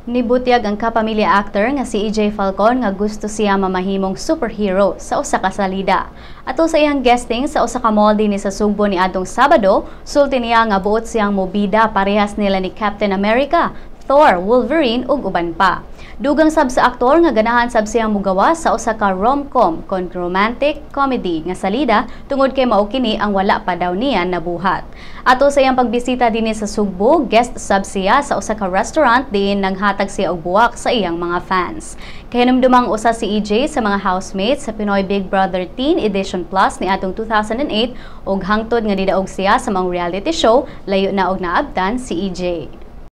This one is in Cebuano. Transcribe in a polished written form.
Nibutyag ang kapamilya actor nga si EJ Falcon nga gusto siya mamahimong superhero sa usa ka salida. Ato sa iyang guesting sa usa ka mall dinhi sa Sugbo ni adtong Sabado, sulti niya nga buot siyang mobida parehas nila ni Captain America, Thor, Wolverine ug uban pa. Dugang sab sa aktor nga ganahan sab siyang mugawas sa usa ka rom-com kon romantic comedy nga salida tungod kay mao kini ang wala pa daw niya nabuhat. Ato sa iyang pagbisita dinhi sa Sugbo, guest sab siya sa usa ka restaurant diin nanghatag siya og buwak sa iyang mga fans. Kahinumdumang usa si EJ sa mga housemates sa Pinoy Big Brother Teen Edition Plus ni atong 2008 ug hangtod nga nidaog siya sa mga reality show, layo na og naabtan si EJ.